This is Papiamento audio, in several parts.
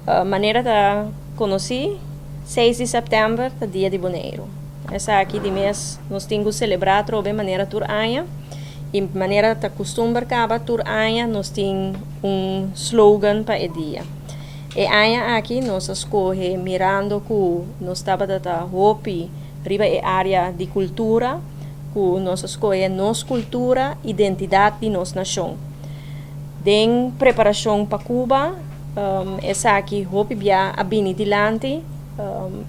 Manera ta konosí, 6 di sèptèmber ta Dia di Boneiru. Esaki di mes nos tin ku selebrá atrobe manera tur aña i manera ta kustumber kaba tur aña nos tin un slogan pa e dia. E aña aki nos a skohe mirando ku nos tabata ta hopi riba e área di kultura ku nos a skohe Nos Kultura, Identidat di Nos Nashon. Den preparashon pa Cuba esaki hopi bia a bini dilanti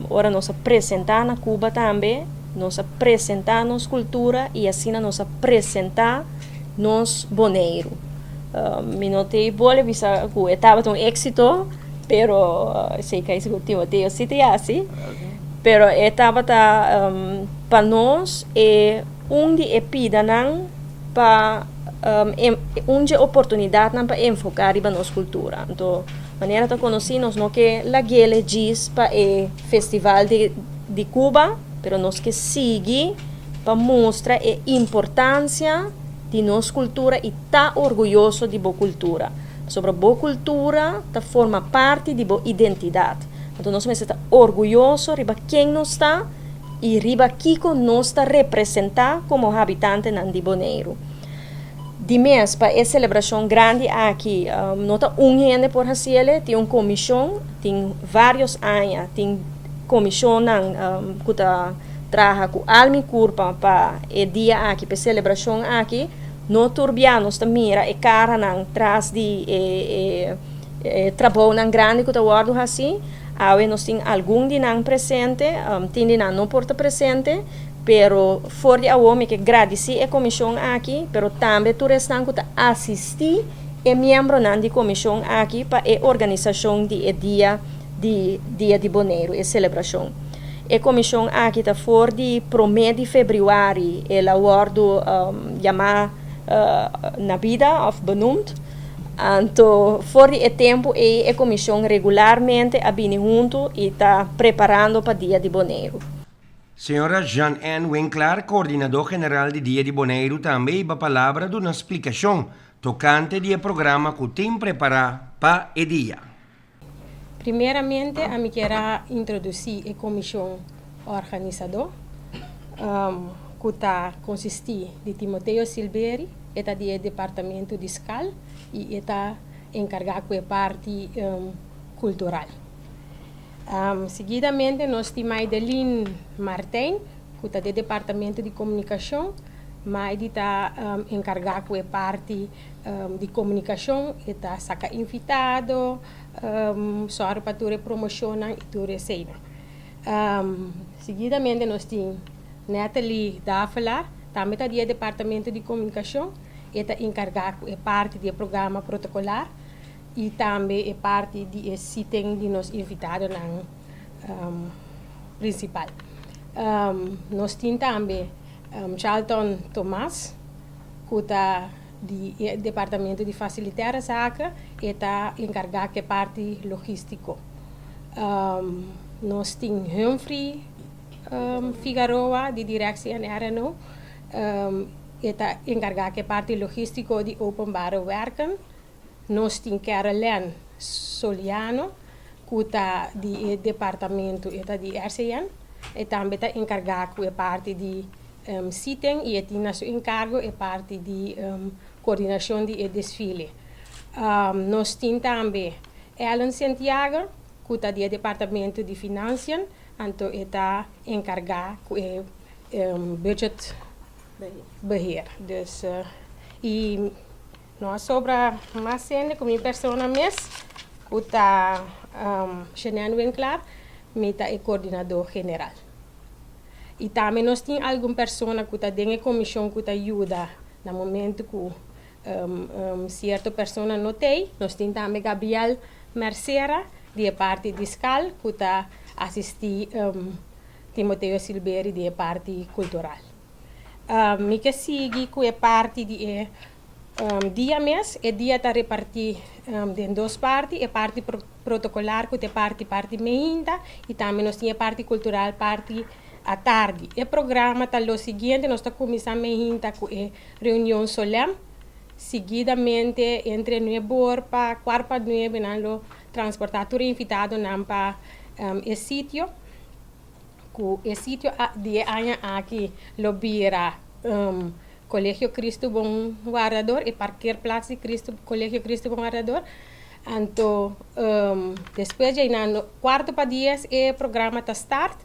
ora nos a presentá na Cuba tambe nos a presentá nos kultura i asina nos a presentá nos Boneiru. Mi no ta bole bisa ku e tabata un éksito pero esei kai sigur Timoteo si ta yasi pero e tabata pa nos e un di e pidanan pa un dje oportunidatnan pa enfoká riba nos kultura. Anto manera ta konosí nos no ke lag'el e djis pa e festival di di Cuba, pero nos ke sigui pa mustra e importansia di nos kultura i ta orguyoso di bo kultura. Pasobra bo kultura ta forma parti di bo identidat. Anto nos mester ta orguyoso riba ken nos ta i riba kiko nos ta representá komo habitantenan di Boneiru. Di mes, pa e selebrashon grandi aki no ta un hende por hasiel, tin un komishon, tin vários aña tin komishonnan ku ta traha ku alma i kurpa pa e dia aki, pa e selebrashon aki. No tur bia nos ta mira e karanan tras di e trabounan grandi ku ta wòrdu hasí. Awe nos tin algun di nan presente, tin di nan no por ta presente, pero for di awor mi ke gradisí e komishon aki, pero tambe tur esnan ku ta asistí e miembronan di komishon aki pa e organisashon di e dia di Dia di Boneiru, e selebrashon. E komishon aki ta for di promé di febrüari el a wòrdu yamá na bida òf benoemd. Anto for di e tempu ei e komishon regularmente a bini huntu i ta preparando pa Dia di Boneiru. Señora Jean-Ann Winklaar, koordinadó general di Dia di Boneiru tambe iba palabra duna splikashon tokante di e programa ku tin prepará pa e dia. Primeramente ami kier a introdusí e komishon organisadó ku ta konsistí di Timoteo Silberi, e ta di e departamento di skal i e ta enkargá ku e parti kultural. Seguidamente nos tin Maidelin Martijn ku ta di e departamento di komunikashon. Maidi ta enkargá ku e parti di komunikashon, e ta saka invitado, sòru pa tur e promoshonnan i tur eseinan. Seguidamente nos tin Natalie Davelaar, tambe ta di e departamento di komunikashon, e ta enkargá ku e parti di e programa protokolar i tambe e parti di e siten di nos invitadonan prinsipal. Nos tin tambe Charlton Thomas ku ta di e departamento di Facilitaire Zaken, e ta enkargá ku e parti logístiko. Nos tin Humphrey Figaroa di Directie en RNO, e ta enkargá ku e parti logístiko di Openbare Werken. Nos tin Caroline Soliano ku ta di e departamento, e ta di RCN, e tambe ta enkargá ku e parti di siten i e tin na su enkargo e parti di koordinashon di e desfile. Nos tin tambe Ellen Sentiago ku ta di e departamento di Financiën, anto e ta enkargá ku e budget beheer. Dus i No a sobra mas hende ku mi persona mes, ku ta Shenanne Winklaar, mi ta e koordinadó general. I tambe nos tin algun persona ku ta den e komishon ku ta yuda na momentu ku sierto persona no t'ei. Nos tin tambe Gabriel Mercera di e parti di skal ku ta asistí Timoteo Silberi di e parti kultural. Mi ke sigui ku e parti di e dia mes. E dia ta repartí den dos parti, e parti protokolar ku ta e parti parti meinta i tambe nos tin e parti kultural parti atardi. E programa ta lo siguiente, nos ta kuminsá meinta ku e reunion solèm, siguidamente entre nuebe or pa kuart pa nuebe nan lo. transportá tur invitadonan pa e sitio. Ku e sitio di e aña aki lo bira Colegio Cristo Bon Wardador, e parkeerplaats di Cristo, Colegio Cristo Bon Wardador. Anto despues djei na kuarto pa dies e programa ta start.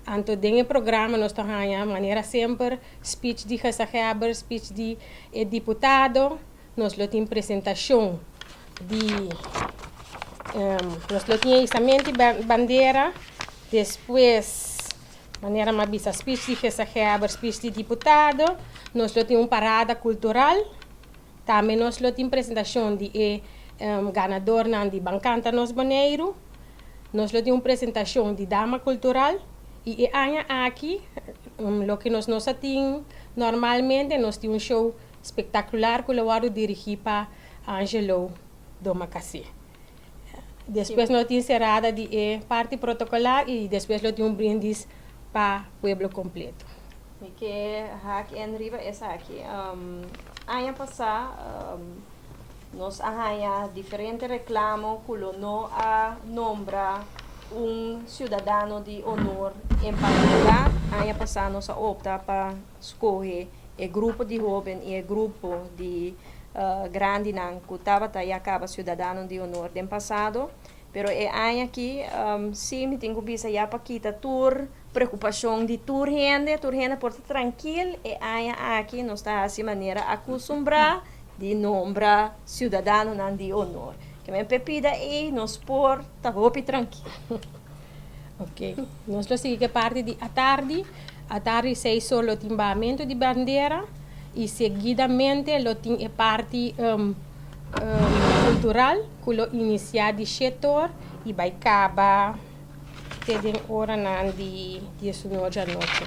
Anto den e programa nos ta haña manera semper speech di gezaghebber, speech di e diputado, nos lo tin presentashon di nos lo tin e izamento di bandera, despues manera mi a bisa speech di gezaghebber, speech di diputado, nos lo tin un parada kultural, tambe nos lo tin presentashon di e ganadornan di Ban Kanta Nos Boneiru, nos lo tin un presentashon di dama kultural i e aña aki loke nos no sa tin normalmente nos tin un show spektakular ku lo wòrdu dirigí pa Angelo Domacassé. Despues lo tin serada di e parti protokolar i despues lo tin un brindis pa pueblo kompleto. Mi ke hak en riba esaki. Aña pasá nos a haña diferente reklamo ku lo no a nombra un siudadano di honor en partikular. Aña pasá nos a opta pa skohe e grupo di hóben i e grupo di grandinan ku tabata ya kaba siudadano di honor den pasado. Pero e aña aki sí mi tin ku bisa ya pa kita tur preokupashon di tur hende, tur hende por ta trankil, e aña aki nos ta hasi manera akustumbrá di nombra siudadanonan di honor. Ke men p'e pida ei nos por ta hopi trankil. Ok, nos lo sigui ku e parti di atardi. Atardi seis or lo tin bahamentu di bandera i seguidamente lo tin e parti kultural ku lo inisiá di shete or i bai kaba te den oranan di diesunocho anochi.